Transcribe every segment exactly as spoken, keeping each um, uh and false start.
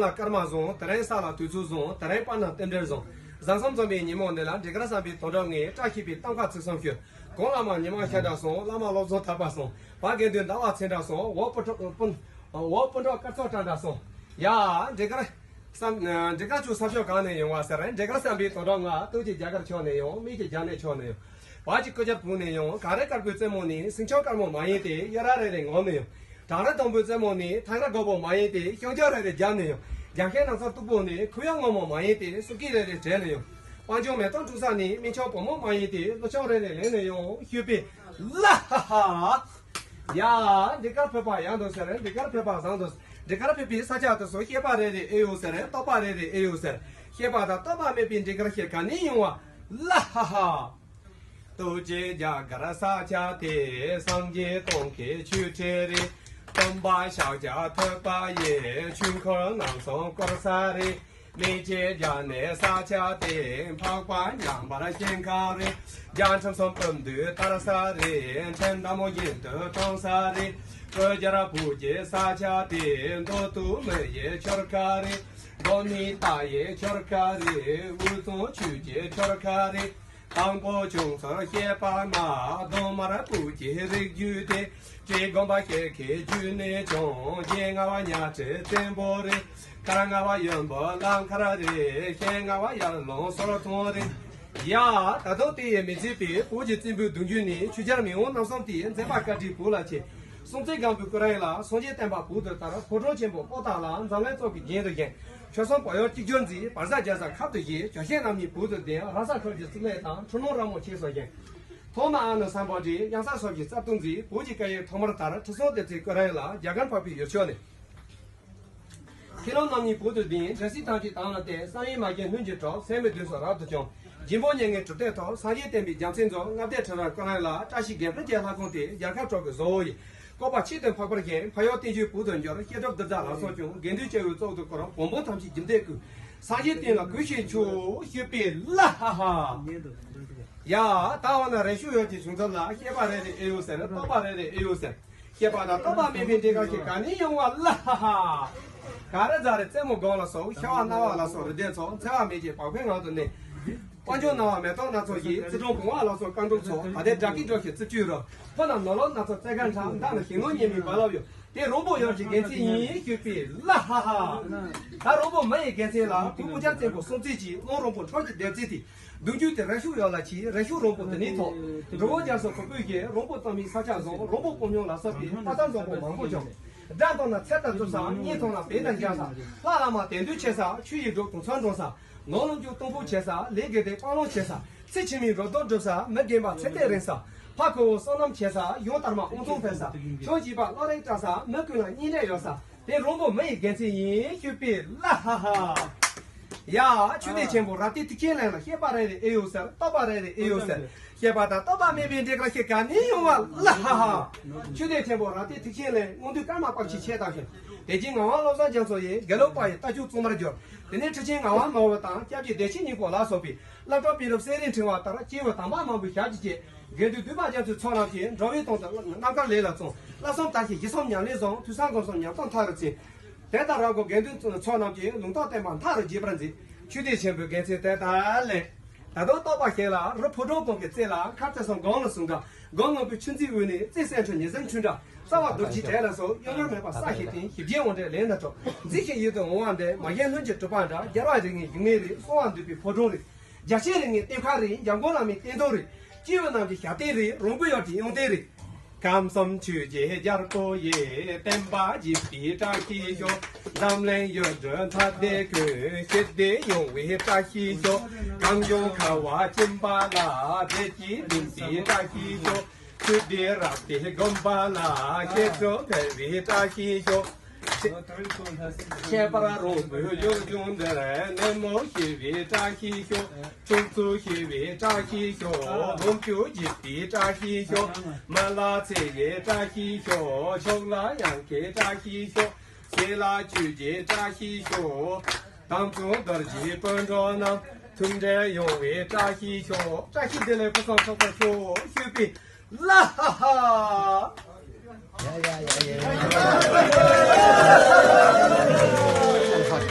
ལ་སྐར་མ་བཟུང་། དེ་རིང་ས་ལ་དུས་ཚོད་བཟུང་། དེ་རིང་པ་ན་རྟེན་འབྲེལ་བཟུང་། བཟང་གསུམ་འཛོམས་པའི་ཉིན་མོ་འདི་ལ། འབྲས་དཀར་བསམ་པའི་དོན་གྲུབ་ངས། བཀྲ་ཤིས་པའི་གཏམ་ཁ་ཚིག་གསུམ་ཤོད། གོང་བླ་མ་ཉི་མ་ཤ་དྲག་སོང་། བླ་མ་བློ་བཟང་ཐར་པ་སོང་། བ་དགེ་འདུན་ཟླ་བ་ཚེ་འདྲ་སོང་། འོ་སྤུན་གྲོགས་སྤུན། འོ་སྤུན་གྲོགས་སྐར་ཚོགས་གྲགས་འདྲ་སོང་། ཡ། འབྲས་དཀར་བསམ། འབྲས་དཀར་ཁྱོད་ས་ཕྱོགས་གང་ནས་ཡོང་བ་ཟེར། འབྲས་དཀར་བསམ་པའི་དོན་གྲུབ་ང་། སྟོད་ཀྱི་རྒྱ་གར་ཕྱོགས་ནས་ཡོང་། སྨད་ཀྱི་རྒྱ་ནག་ཕྱོགས་ནས་ཡོང་། བར་གྱི་ཀུ་ཅར་བུ་ནས་ཡོང་། གངས་རི་དཀར་པོའི་རྩེ་མོ་ནས། སེང་ལྕམ་དཀར་མོ་མ་ཡིན་ཏེ། གཡུ་རལ་རེ་རེ་ངོམ་ནས་ཡོང་། བྲག་རི་དང་པོའི་རྩེ་མོ་ནས། ཐང་རི་སྒོར་མོ་མ་ཡིན་ཏེ། ཤོང་རྒྱག་རེ་རེ་རྒྱབ་ནས་ཡོང་། རྒྱང་ཤེལ་ནགས་ཚལ་སྟུག་པོ་ནས། ཁུ་ཡང་སྔོན་མོ་མ་ཡིན་ཏེ། སུ་སྐད་རེ་རེ་དྲན་ནས་ཡོང་། སྤང་ལྗོངས་མེ་ཏོག་འཁྲུངས་ས་ནས། སྨན་ཆུང་བུ་མོ་མ་ཡིན་ཏེ། ཀླུ་ཆུང་རེ་རེ་ལེན་ནས་ཡོང་། ཤོད་པས་ལ་ཧ་ཧ། ཡ། འབྲས་དཀར་ཕེབས་པ་ཡག་འདུག་ཟེར། འབྲས་དཀར་ཕེབས་པ་བཟང་འདུག། འབྲས་དཀར་ཕེབས་པའི་ས་ཆ་དེ་ཚོ། སྐྱེས་པ་རེ་རེ་ཨེ་ཡོད་ཟེར། ལྟོགས་པ་རེ་རེ་ཨེ་ཡོད་ཟེར། སྐྱེས་པ་དང་ལྟོགས་པ་མེད་པའི་འབྲས་དཀར་ཁྱེད་ག་ནས་ཡོང་བ་ལ་ཧ་ཧ། སྟོད་ཀྱི་རྒྱ་གར་ས་ཆ་དེ། སངས་རྒྱས་སྟོན་ཀའི་ཆོས་ཁྲི་རེད། སྟོན་པ་ཤཱཀྱ་ཐུབ་པ་ཡི། ཆོས་འཁོར་རྣམ་གསུམ་བསྐོར་ས་རེད། སྨད་ཀྱི་རྒྱ་ནག་ས་ཆ་དེ། འཕགས་པ་མཉམ་པར་སྐྱེ་མཁན་རེད། རྒྱལ་ཁམས་གསུམ་སྤོམ་རྡོལ་དར་ས་རེད། ཕྲན་མདའ་མོ་རྒྱན་དུ་སྐྲངས་ས་རེད། སྤོ་རྒྱལ་བོད་ཀྱི་ས་ཆ་དེ། མདོ་སྟོད་མི་ཡི་ཆོལ་ཁ་རེད། མདོ་སྨད་རྟ་ཡི་ཆོལ་ཁ་རེད། དབུས་གཙང་ཆོས་ཀྱི་ཆོལ་ཁ་རེད། དང་པོ་བྱུང་ཚུལ་བཤད་པ་ན། གདོང་དམར་བོད་ཀྱི་རིགས་རྒྱུད་དེ། བཀྲས་སྒོམ་པ་ཤཱཀྱའི་རྒྱུད་ནས་བྱུང་། རྗེ་ངག་དབང་གཉའ་ཁྲི་བཙན་པོ་རེད། མཁར་ལྔ་པ་ཡོན་པོ་གླང་མཁར་རེད། ཤེལ་ལྔ་པ་ཡར་ཀླུང་ཟོར་ཐུང་རེད། ཡ། ད་དུང་དེ་ཡི་མི་ཚད་པའི་བོད་ཀྱི་བཙན་པོའི་གདུང་རྒྱུད་ནས། ཆོས་རྒྱལ་མེས་དབོན་རྣམ་གསུམ་དེ། མཛད་པ་བཀའ་དྲིན་བོད་ལ་ཆེ། སྲོང་བཙན་སྒམ་པོའི་སྐུ་རིང་ལ། སངས་རྒྱས་བསྟན་པ་བོད་དུ་དར། ཕོ་བྲང་ཆེན་པོ་པོ་ཏཱ་ལ། འཛམ་གླིང་སྟོབས་ཀྱི་རྒྱན་དུ་བཞེངས། ཆོལ་གསུམ་བོད་ཡུལ་གཅིག་གྱུར་མཛད། བར་གསེག་རྒྱལ་ས་ཁབ་ཏུ་བཞེས། ཇོ་ཤེས་རྣམ་གཉིས་བོད་དུ་གདན། ར་ས་ཁུལ་གྱི་བཙུན་མའི་དང་། འཁྲུངས་ལུང་ར་མོ་ཆེ་སོགས་བཞེངས། ཐོག་མར་ཨ་ནུ་སམ་བྷོ་ཊས་གཡང་ས་སོགས་ཀྱི་རྩ་བཏུང་མཛད། བོད་ཀྱི་སྐད་ཡིག་ཐོག་མར་དར། ཁྲི་སྲོང་ལྡེ་བཙན་སྐུ་རིང་ལ། རྒྱ་གར་འཕགས་པའི་ཡུལ་ཕྱོགས་ནས། མཁས་རློམ་རྣམ་གཉིས་བོད་དུ་གདན། དྲན་སྲིད་ཐམས་ཅད་དམ་ལ་གཏད། བསམ་ཡས་མ་རྒན་ལྷུན་གྱིས་གྲུབ། སད་མི་བདུན་སོགས་རབ་ཏུ་བྱུང་། སྦྱིན་པོ་མྱ་ངན་གྲུབ་སྟེགས་ཐོབ། སངས་རྒྱས་བསྟན་པའི་རྒྱལ་མཚན་རྫོགས། མངའ་སྡེ་ཁྲི་རལ་སྐུ་རིང་ལ། བཀྲ་ཤིས་རྒྱལ་པོ་རྒྱལ་ལྷ་ཁང་དེ། རྒྱལ་ཁབ་གྲོགས་ཀྱི་བཟོ་བོ་ཡིན། བཀོད་པ་ཆེད་དུ་འཕགས་པར་བཞེངས། ཕ་ཡུལ་བསྟན་བཅོས་བོད་དུ་འགྱུར། བཤད་སྒྲུབ་གདུལ་བྱ་ལ་སོགས་བྱུང་། དགེ་འདུན་བྱ་བའི་གཙུག་ཏུ་བཀུར། བོན་པོ་ཐམས་ཅད་རྒྱུད་སྡེ་བཀུག། སངས་རྒྱས་བསྟན་ལ་གུས་ཕྱིར་མཆིའོ། ཤོད་པས་ལ་ཧ་ཧ། ཡ། ད་འོ་ན་རེ་ཞུ་ཡོད་ཀྱི་བྱུང་ཚུལ་ལ། སྐྱེས་པ་རེ་རེ་ཨེ་ཡོད་ཟེར། ལྟོགས་པ་རེ་རེ་ཨེ་ཡོད་ཟེར། སྐྱེས་པ་དང་ལྟོགས་པ་མེད་པའི་འབྲས་དཀར་ཁྱེད་ག་ནས་ཡོང་བ་ལ་ཧ་ཧ། གངས་རི་རྫ་རི་རྩེ་མོ་སྒང་ལ་སོགས། ཤ་བ་གནའ་བ་ལ་སོགས་རི་སྡེ་ཚོ། འཚེ་བ་མེད་ཅིང་བག་ཕེབས་ངང་དུ་གནས། དཔལ་འབྱོར་སྣང་བ་མེ་ཏོག་སྣ་ཚོགས་བཞད། བརྩེ་གདུང་བུང་བ་ལ་སོགས་སྐར་འབྲུག་ཚོགས། ད་ལྟའི་སྦྲ་གི་སྒྲོག་ཞིང་རྩིབས་བཅུའི་རི། ཕོ་ནང་ནོར་ལོངས་སྣ་ཚོགས་རྩེ་དགའ་འཁྲབ། མདའ་ནི་ཞིང་ནོར་སྙེ་མའི་རྦ་རླབས་གཡོ། དེ་རོང་པོ་ཡུལ་གྱི་རྒྱལ་མཚན་ཡིན། ཤོད་པས་ལ་ཧ་ཧ། ད་རོང་པོ་མི་ཡི་རྒྱལ་མཚན་ལ། བོད་སྤུ་རྒྱལ་བཙན་པོ་སྲོང་བཙན་གྱིས། གླིང་རོང་པོ་འཕྲོག་གྱུར་སྡེ་བཙན་དེ། གདུང་རྒྱུད་དེ་ར་ཤུག་ཡོད་ལ་མཆིས། ར་ཤུག་རོང་པོ་དེ་ནས་ཐོབ། འབྲི་གུང་རྒྱ་མཚོ་གུར་པོས་བཞེས། རོང་པོ་གཏོར་མའི་ས་ཆ་བཟུང་། རོང་པོ་སྤོམ་ཉུང་ལ་སོགས་པའི་དཔའ་རྩལ་འཛོམས་པོ་མང་པོ་བྱུང་། དགྲ་བཏང་ན་ཚེ་དང་བཅུ་ས། གཉེན་ཐོབ་ན་བེ་དང་རྒྱ་ས། ལྷ་བླ་མ་དད་འདུན་ཆེ་ས། ཆོས་ཡིག་སྒྲུབ་དུང་ཚོགས་འགྲོ་ས། ནོར་ལོངས་སྤྱོད་གཏོང་ཕོད་ཆེ་ས། ལས་དགེ་སྡིག་སྤང་བླང་ཆེ་ས། ཚེ་ཕྱི་མའི་རོ་སྡོམ་སྒྲུབ་ས། མི་རྒན་པ་ཚེ་གཏད་རིང་ས། ཕ་ཁུ་བོ་བསོད་ནམས་ཆེ་ས། གཞུང་དར་མ་དབུ་འཛོམས་འཕེལ་ས། ཆུང་བྱིས་པ་བློ་རིག་བཀྲ་ས། མི་ཀུན་ལ་སྙིང་རྗེ་ཡོད་ས། དེ་རོང་པོ་མི་ཡི་རྒྱལ་མཚན་ཡིན། ཤོད་པས་ལ་ཧ་ཧ། ཡ། ཆོས་སྡེ་ཆེན་པོ་རབ་བརྟན་ཐུགས་ཆེན་གླིང་ལ། སྐྱེས་པ་རེ་རེ་ཨེ་ཡོད་ཟེར། ལྟོགས་པ་རེ་རེ་ཨེ་ཡོད་ཟེར། སྐྱེས་པ་དང་ལྟོགས་པ་མེད་པའི་འབྲས་དཀར་ཁྱེད་ག་ནས་ཡོང་བ་ལ་ཧ་ཧ། ཆོས་སྡེ་ཆེན་པོ་རབ་བརྟན་ཐུགས་ཆེན་གླིང་། སྔོན་དུས་ཀརྨ་པཎ་ཆེན་ཆེ་དང་ཞིང་། དེ་རྗེས་ངག་དབང་བློ་བཟང་རྒྱ་མཚོ་ཡིས། དགེ་ལུགས་པ་ཡི་ལྟ་སྤྱོད་གཙང་མར་བསྒྱུར། དེ་ནས་ཁྲི་ཆེན་ངག་དབང་ནོར་བུ་དང་། སྐྱབས་རྗེ་བདེ་ཆེན་སྙིང་པོ་ལ་སོགས་པའི། བླ་སྤྲུལ་པའི་རབས་གསེར་རིའི་ཕྲེང་བ་ལྟར། སྐྱེས་བུ་དམ་པ་མང་པོའི་ཞབས་ཀྱིས་བཅགས། དགེ་འདུན་འདུས་པ་རྒྱ་མཚོའི་ཚོགས་རྣམས་ཀྱིས། འགྲོ་བའི་དོན་དུ་རྣམ་དཀར་ལས་ལ་བརྩོན། བསླབ་གསུམ་དར་ཞིང་གཞི་གསུམ་ཉམས་ལེན་བཟང་། ཐོས་བསམ་སྒོམ་གསུམ་ཉམས་རྟོགས་མཐའ་རུ་ཕྱིན། དེ་ལྟར་རབ་དགོངས་དགེ་འདུན་ཚོགས་རྣམས་ཀྱིས། ལུང་རྟོགས་བསྟན་པ་མཐའ་རུ་རྒྱས་པར་མཛད། ཆོས་སྡེ་ཆེན་པོའི་རྒྱལ་མཚན་དེ་ལྟར་གླིང་། ད་དུང་ལྟོགས་པ་ཞིག་ལ། རི་ཕོ་བྲང་གོང་གི་རྩེ་ལ། མཁར་རྩེ་གསུམ་སྒང་ལ་ཟུང་འབྲེལ། སྒང་ལུང་པའི་ཆུ་འཛིན་དབུས་ནས། རྩེ་སེང་ཁྲི་ཉི་ཟེར་ཆུ་འདྲ། རྩ་བ་རྡོ་རྗེའི་གྲལ་ལ་སོགས། གཡོ་འགུལ་མེད་པར་གསལ་ཞིང་བརྟན། ཞི་རྒྱས་དབང་འབྲས་ལས་སྣ་དྲོ། མཛེས་ཤིང་ཡིད་དུ་འོང་བ་འདི། མ་གཞི་ལྷུན་གྱིས་གྲུབ་པ་འདྲ། རྒྱལ་བ་རིགས་ལྔའི་བཞུགས་གནས་རེད། གསང་བ་འདུས་པའི་ཕོ་བྲང་རེད། རྒྱ་ཆེ་རིགས་ལྔའི་གཏེར་ཁ་རེད། འཇམ་མགོན་བླ་མའི་བསྟན་རྫོང་རེད། སྐྱེས་བུ་རྣམས་ཀྱི་ཞབས་བརྟན་རེད། རོང་པོ་ཡུལ་གྱི་གཡང་རྟེན་རེད། ཁམས་གསུམ་ཆོས་ཀྱི་རྒྱལ་པོ་ཡི། བསྟན་པ་བརྒྱུད་པའི་བཀྲ་ཤིས་ཤོག། འཛམ་གླིང་ཡུལ་གྲུ་མཐའ་དེ་ཀུན། ཞི་བདེ་ཡོང་བའི་བཀྲ་ཤིས་ཤོག། གངས་ལྗོངས་ཁ་བ་སྐྱིད་པ་ལ། བདེ་སྐྱིད་ལྡན་པའི་བཀྲ་ཤིས་ཤོག། ཆོས་སྡེ་རབ་བརྟན་དགོན་པ་ལ། སྐྱེ་འགྲོ་འཕེལ་བའི་བཀྲ་ཤིས་ཤོག། ཁྱད་པར་རོང་པོའི་ཡུལ་ལྗོངས་འདིར། ནད་མུག་ཞི་བའི་བཀྲ་ཤིས་ཤོག། ཕྱུགས་འཚོ་ཞི་བའི་བཀྲ་ཤིས་ཤོག། ལོངས་སྤྱོད་རྒྱས་པའི་བཀྲ་ཤིས་ཤོག། མི་ལ་ཚེ་ཡི་བཀྲ་ཤིས་ཤོག། ཕྱུགས་ལ་གཡང་སྐྱིད་བཀྲ་ཤིས་ཤོག། ཟས་ལ་བཅུད་ཀྱི་བཀྲ་ཤིས་ཤོག། དམ་ཆོས་རྡོ་རྗེའི་སྤུན་གྲོགས་རྣམས། མཐུན་འབྲེལ་ཡོང་བའི་བཀྲ་ཤིས་ཤོག། བཀྲ་ཤིས་བདེ་ལེགས་ཕུན་སུམ་ཚོགས་པར་ཤོག། ཞུས་པའི་ལ་ཧ་ཧ། ཡ་ཡ་ཡ་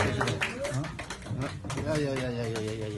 ཡ། ཡ་ཡ་ཡ་ཡ་ཡ་ཡ།